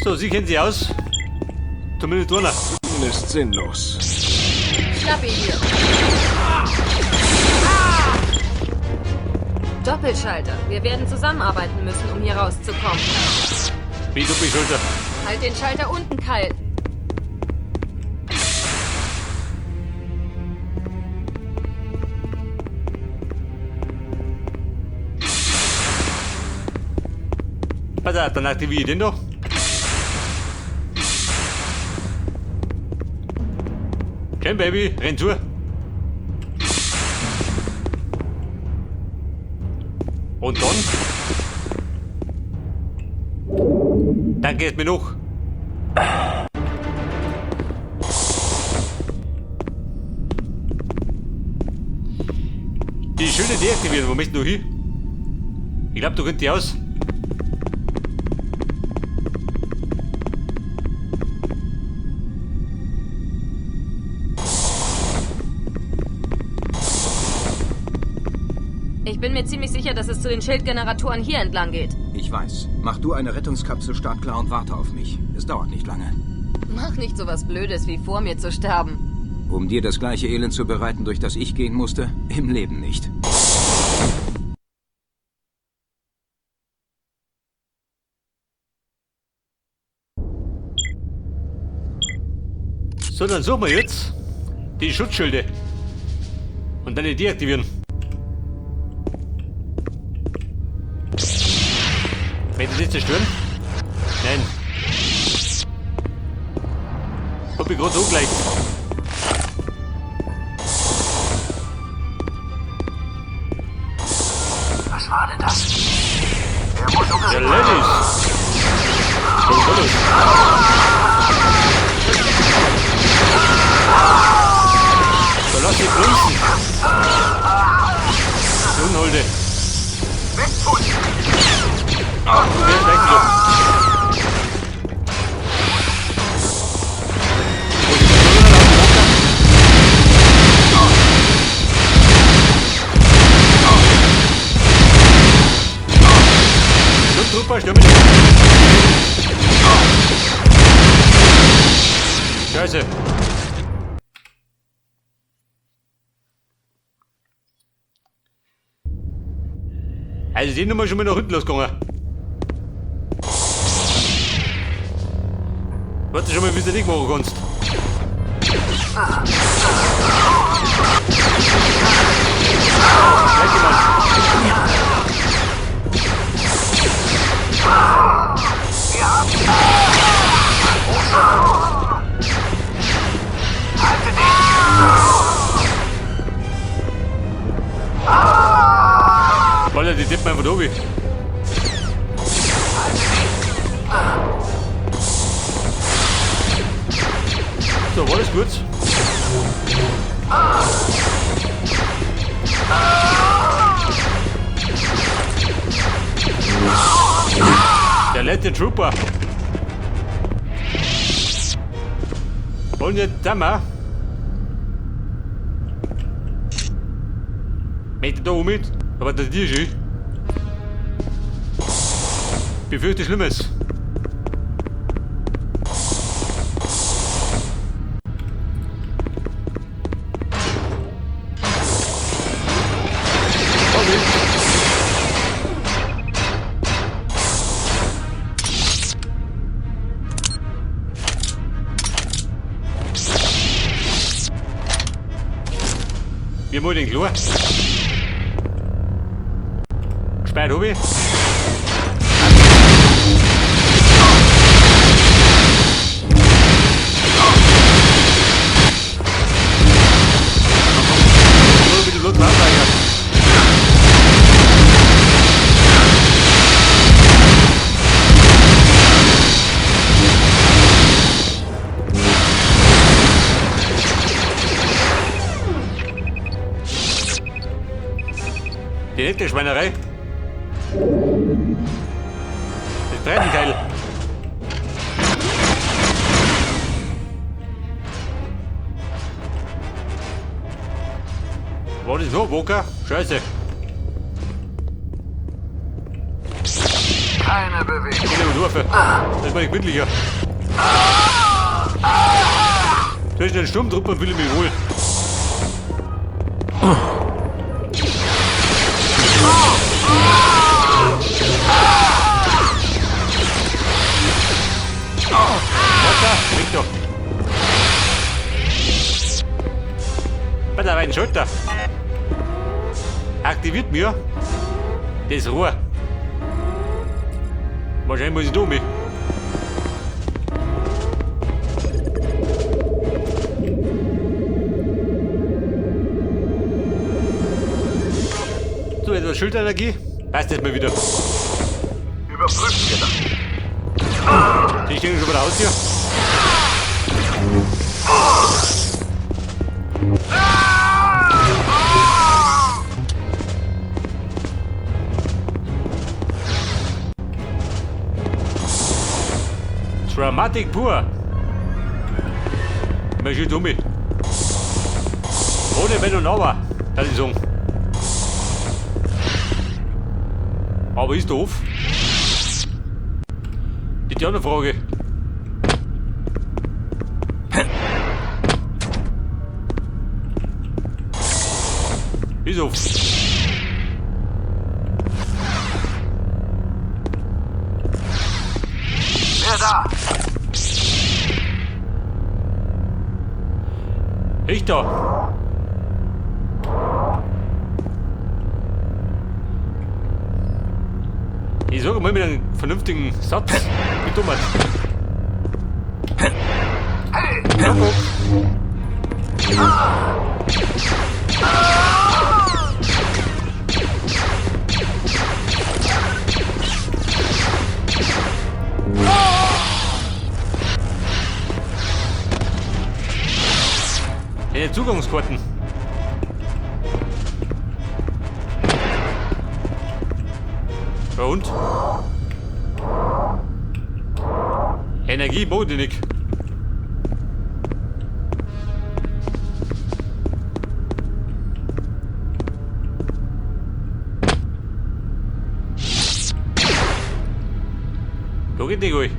So, Sie kennen sich aus. Zumindest einer. Ist sinnlos. Schnapp ihn dir. Doppelschalter. Wir werden zusammenarbeiten müssen, um hier rauszukommen. Wie Doppelschalter? Halt den Schalter unten, Kyle. Pass auf, dann aktiviere ich den doch. Komm, Baby, renn zu. Und dann? Dann geht's mir noch. Die Schilder deaktivieren, wo möchtest du hin? Ich glaub, du könntest die aus. Ich bin mir ziemlich sicher, dass es zu den Schildgeneratoren hier entlang geht. Ich weiß. Mach du eine Rettungskapsel startklar und warte auf mich. Es dauert nicht lange. Mach nicht so was Blödes, wie vor mir zu sterben. Um dir das gleiche Elend zu bereiten, durch das ich gehen musste? Im Leben nicht. So, dann suchen wir jetzt die Schutzschilde. Und dann die deaktivieren. Möchten Sie zerstören? Nein. Hab ich gerade so gleich. Was war denn das? Er muss Ja, Ladies. Was ist los? So, lass dich plumpsen. Die Unholde. Wer schlägt du? Wo ist die Person? Sturmtrooper, stör mich nicht. Scheiße. Also die Nummer ist schon mal nach hinten losgegangen. Warte schon mal, wie du nicht machen kannst. Gleich jemand. Alter, die tippen einfach durch. So, war das gut? Der letzte Trooper. Und jetzt da. Möchte da um mit? Aber das ist schon. Befürchte Schlimmes. Vorsicht! Wir wollen den Klo. Gespeichert hab ich. Nur ein bisschen Blut drauf, Die nette Schweinerei. Das Breitenteil. War das noch Woka? Scheiße. Keine Bewegung. Geh Dorfe. Das ist mal gemütlicher. Zwischen den Sturmtruppen fühle ich mich wohl. Warte, weg da. Bei der weiten Schulter. Aktiviert mir das Rohr. Wahrscheinlich muss ich da um mich. So, etwas Schildenergie. Passt das mal wieder. Überprüfen wir das. Die stehen schon wieder aus hier. Dramatik pur. Mal schön dumme. Ohne Wenn und Aber, das ich sagen. Aber ist doof. Die andere Frage. Ist auf. Wer da? Ich da. Ich sage mal mit einem vernünftigen Satz. Wie dumm. Hey! Eine Zugangskarten. Ja und? Energie bodenig. Da geht nicht, ui.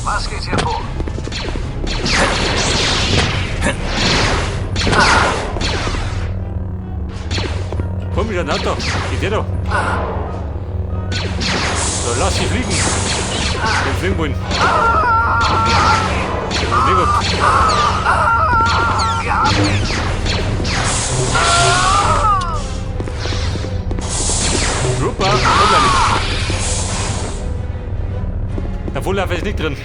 Was geht hier vor? Komischer Auto. Geht der da? So, lass sie fliegen. Den fliegen wollen. Nee, gut. Trooper, komm da nicht. Der Vollläufer ist nicht drin.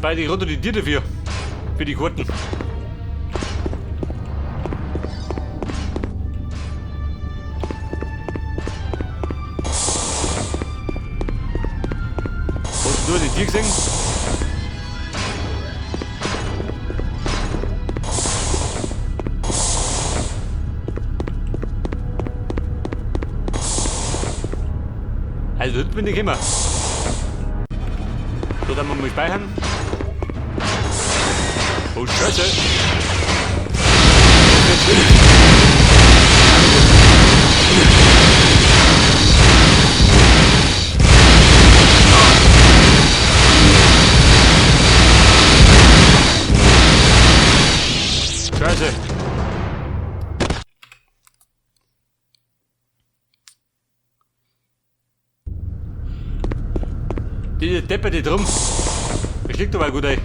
Bei die runter die Tier dafür. Für die Karten. Hast du die Tier gesehen? Also, hinten bin ich immer. So, dann mal speichern. Oh, Scheiße. Scheiße. Diese Deppe, die drum. Das schlägt aber gut, ey.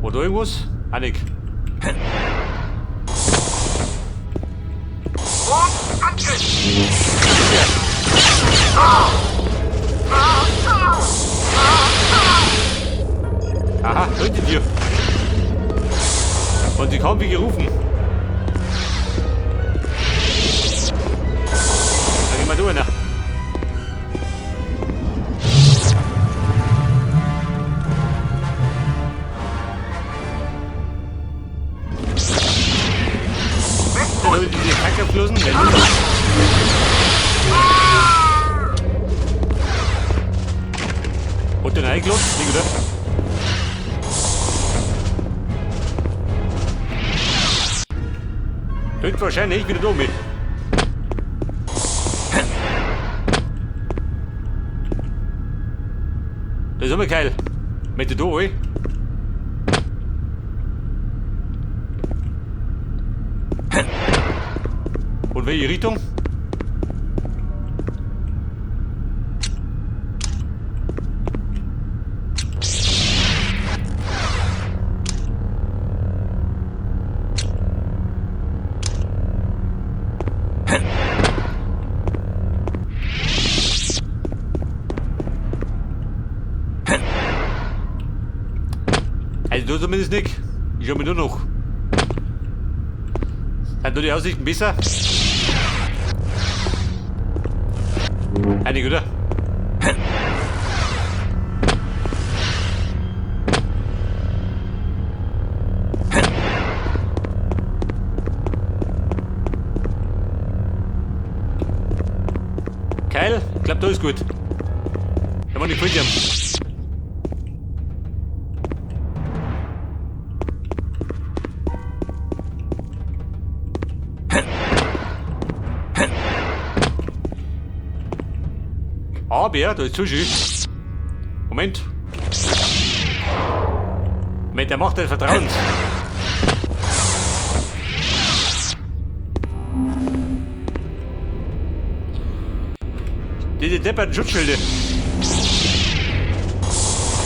War da irgendwas? Ah, nicht. Und Angriff! Aha, hinter dir. Und sie kaum wie gerufen. Da gehen wir durch, ne? Dann habe ich diese Kacke abgeschlossen. Eingeladen? Nicht, oder? Hinten wahrscheinlich wieder da mit. Das ist immer geil. Mit der da rein. Und welche Richtung? Also da zumindest nicht. Ich schau mir nur noch. Sind da die Aussichten besser? Einig, oder? Keil, ich glaub, da ist gut. Da war die Fallschirm. Aber, da ist Sushi. Moment. Mit der Macht des Vertrauens. Diese depperten Schutzschilde.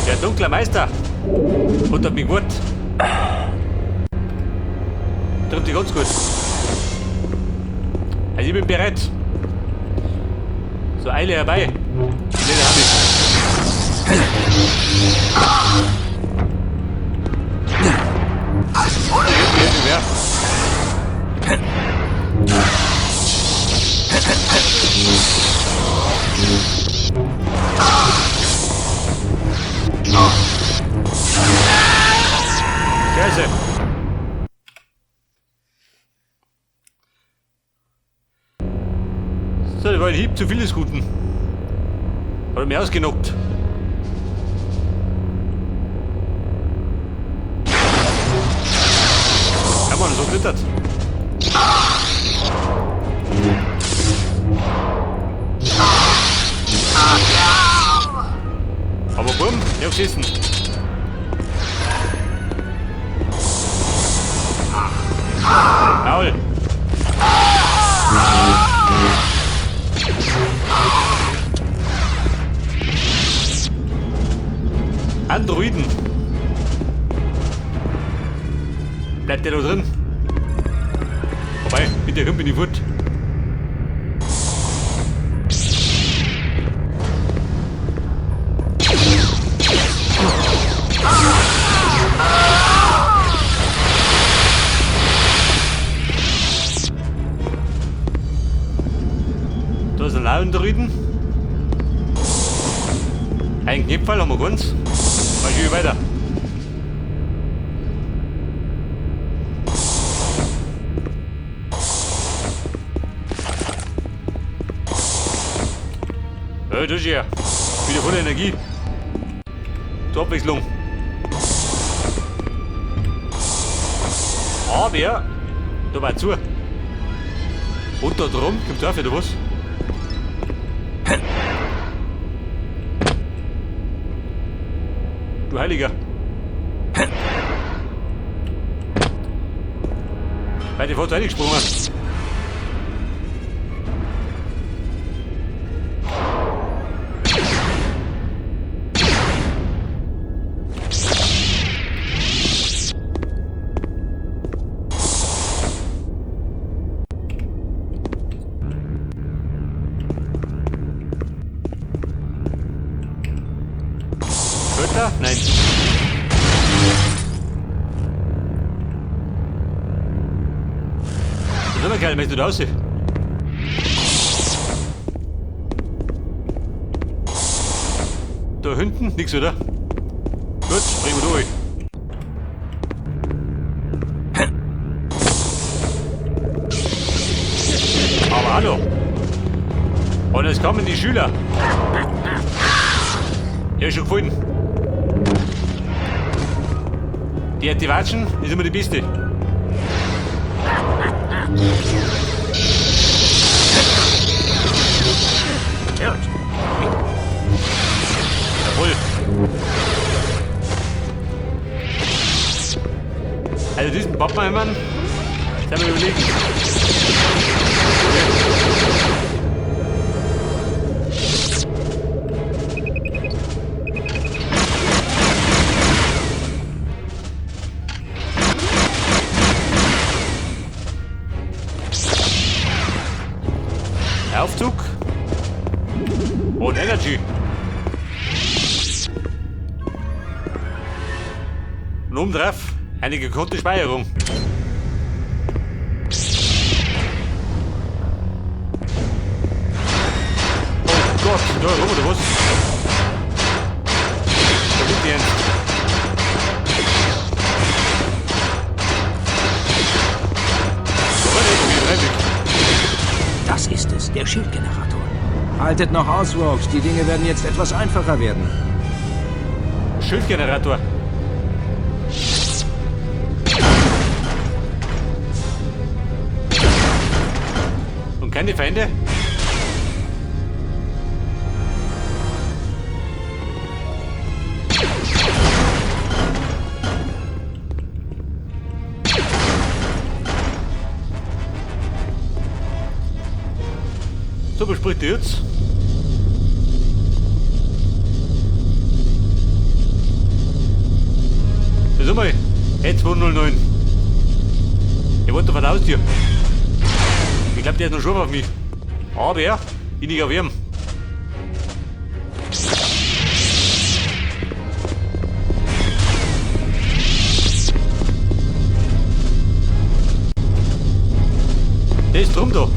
Der dunkle Meister. Und hat mich gewahrt. Trifft dich ganz gut. Also ich bin bereit. So, eile herbei. Ne, da hab ich. Irgendwer. Scheiße. So, das war ein Hieb zu viel des Guten. Hat er mich ausgenockt. Ja Mann, so glittert. Aber bumm, ich hab geschissen. Maul. Androiden. Bleibt der da drin? Vorbei, mit der bin ich fort. Da ist ein Androiden. Ein Knipfall haben wir ganz. Mal schön weiter. Ja, das ist ja wieder voller Energie. Zur Abwechslung. Aber, da war zu. Und da drum kommt auch wieder was. Du Heiliger. Weiter vor reingesprungen. Kötter? Nein. Das ist aber geil, möchtest du da raus? Da hinten? Nix, oder? Gut, springen wir durch. Aber hallo. Und es kommen die Schüler. Ja, schon gefunden. Die Activation ist immer die beste. Jawohl. Also diesen Pappenheimern, das haben wir überlegt. Aufzug und Energy. Und oben drauf eine gekonnte Speicherung. Oh Gott, da rum oder was? Da liegt die ernst. Das ist es, der Schildgenerator. Haltet noch aus, Rogues. Die Dinge werden jetzt etwas einfacher werden. Schildgenerator. Und keine Feinde? So, bespricht ihr jetzt? Das mal, E209. Ich wollte vor der Haustür. Ich glaube, der ist noch schon auf mich. Aber ja, ich nicht auf ihm. Der ist drum da.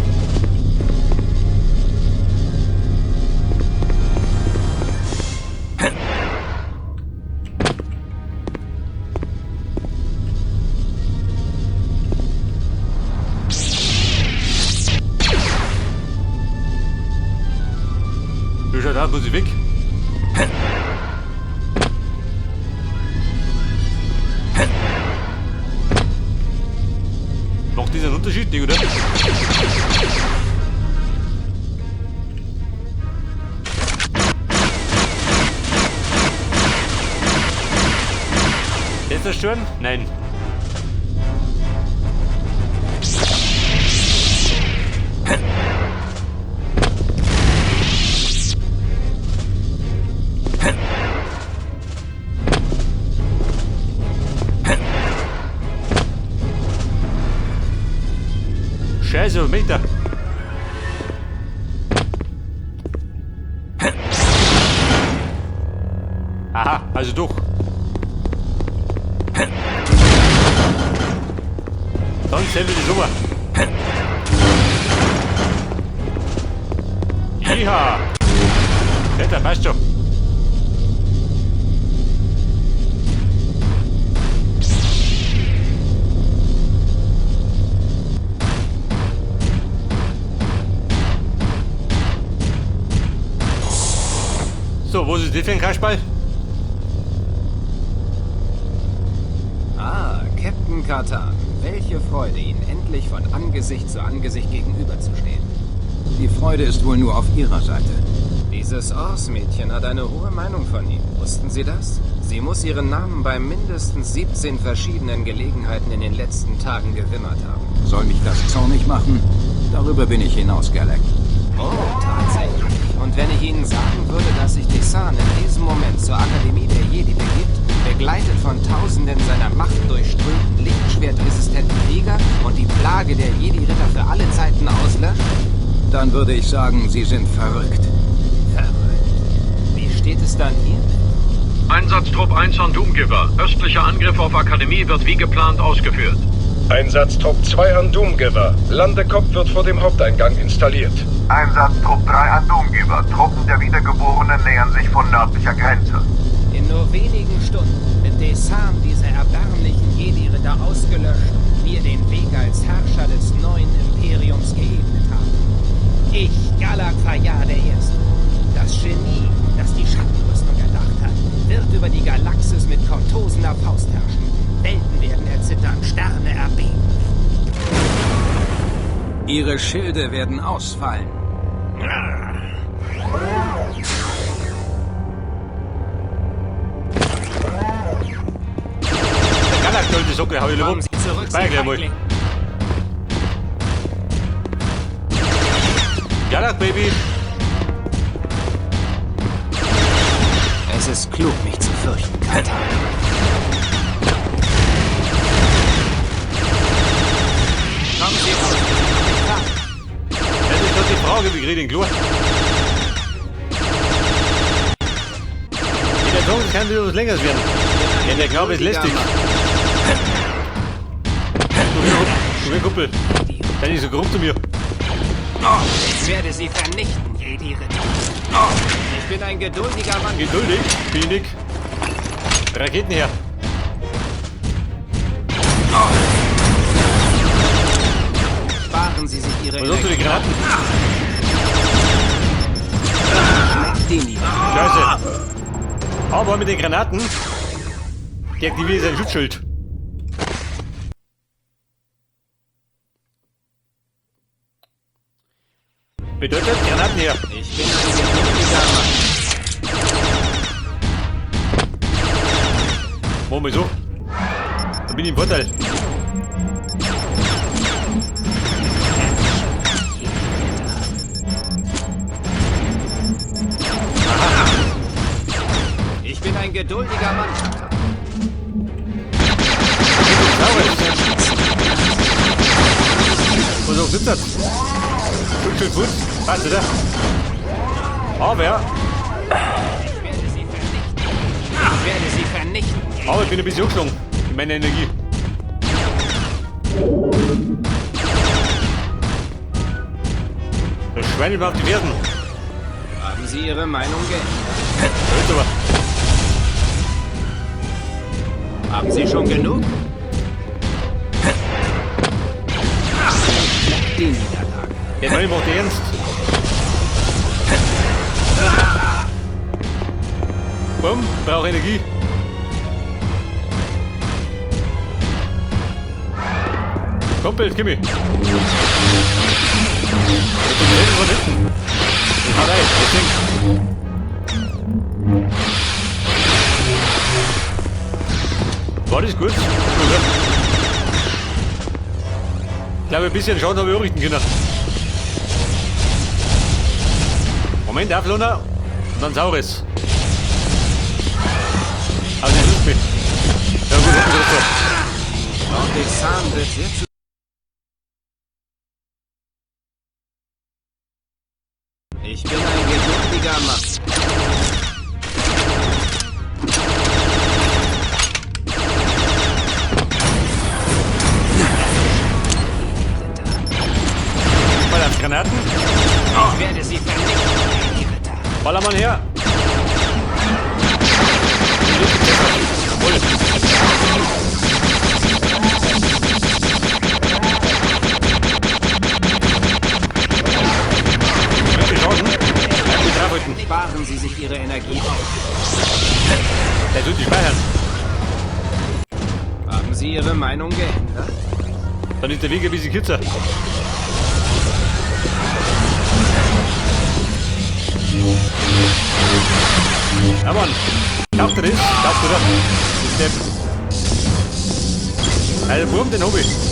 Wie schaut aus, muss ich weg? Macht das einen Unterschied, nicht, oder? Das zerstören? Nein. Scheiße, was möchte er? Aha, also doch. Dann sehen wir das ober. Iha! Wetter, passt schon. So, wo ist das für ein Kasperl? Ah, Captain Katan. Welche Freude, Ihnen endlich von Angesicht zu Angesicht gegenüberzustehen. Die Freude ist wohl nur auf Ihrer Seite. Dieses Ors-Mädchen hat eine hohe Meinung von Ihnen. Wussten Sie das? Sie muss Ihren Namen bei mindestens 17 verschiedenen Gelegenheiten in den letzten Tagen gewimmert haben. Soll mich das zornig machen? Darüber bin ich hinaus, Galek. Oh, tatsächlich. Und wenn ich Ihnen sagen würde, dass sich Desan in diesem Moment zur Akademie der Jedi begibt, begleitet von Tausenden seiner machtdurchströmten, lichtschwertresistenten Krieger und die Plage der Jedi-Ritter für alle Zeiten auslöscht? Dann würde ich sagen, Sie sind verrückt. Verrückt? Wie steht es dann hiermit? Einsatztrupp 1 an Doomgiver. Östlicher Angriff auf Akademie wird wie geplant ausgeführt. Einsatztrupp 2 an Doomgiver. Landekopf wird vor dem Haupteingang installiert. Einsatztrupp 3 an Doomgiver. Truppen der Wiedergeborenen nähern sich von nördlicher Grenze. In nur wenigen Stunden wird Desan diese erbärmlichen Jedi-Ritter ausgelöscht und mir den Weg als Herrscher des neuen Imperiums geebnet haben. Ich, Galak Fayad I., das Genie, das die Schattenrüstung erdacht hat, wird über die Galaxis Ihre Schilde werden ausfallen. Der Galak die Socke, hau ich lieber Kommen um. Sie zurück, Sie Speicher gleich mal. Feigling. Galak, Baby. Es ist klug, mich zu fürchten, Kata. Kommen Sie raus. Das ist doch die Frage, wie krieg ich den Klo? In der Tat, das kann wieder was längeres werden. Ja, der Glaube ist lästig. Du, du Kumpel. Sei nicht so grob zu mir. Oh, ich werde Sie vernichten, Jedi-Ritter. Oh, ich bin ein geduldiger Mann. Geduldig, bin ich nicht. Raketen her. Sparen Sie sich Ihre Was hast du die Energie. Granaten? Schmeckt die Niederlage. Scheiße. Aber mit den Granaten deaktiviere ich sein Schutzschild. Bedeutet Granaten her. Ich bin ein geduldiger Mann. Machen wir so. Da bin ich im Vorteil. Ich bin ein geduldiger Mann, Kata. Was auch sitzt das? Schutzschild gut. Passt, oder? Aber ja, Ich werde Sie vernichten. Ich werde Sie vernichten. aber ich bin ein bisschen angeschlagen in meiner Energie. Das Schwein mir auf die Fersen. Haben Sie Ihre Meinung geändert? Jetzt aber. Haben Sie schon genug? Die Niederlage. Der Mann macht ernst. Bumm, brauche Energie. Kumpel, gib mir. Mit dem Leben von hinten. Das haut rein, das Ding. War das gut? Gut, ja. Ich glaube, ein bisschen Schaden habe ich auch richten können. Moment, auflohnen und dann saures. Also, ich hilft mir. Ja, gut, hab ich das so. Lord Dexan wird sehr zu... Ich bin ein geduldiger Mann. Mal auf Granaten. Ich werde sie vernichten, die Ritter. Ballermann her. Jawohl. Sparen Sie sich Ihre Energie auf. Der tut die speichern. Haben Sie Ihre Meinung geändert? Dann ist der Weg ein bisschen kürzer. Ja, Mann. Taucht er das? Taucht er das? Depp. Also, Wurm, den hab ich.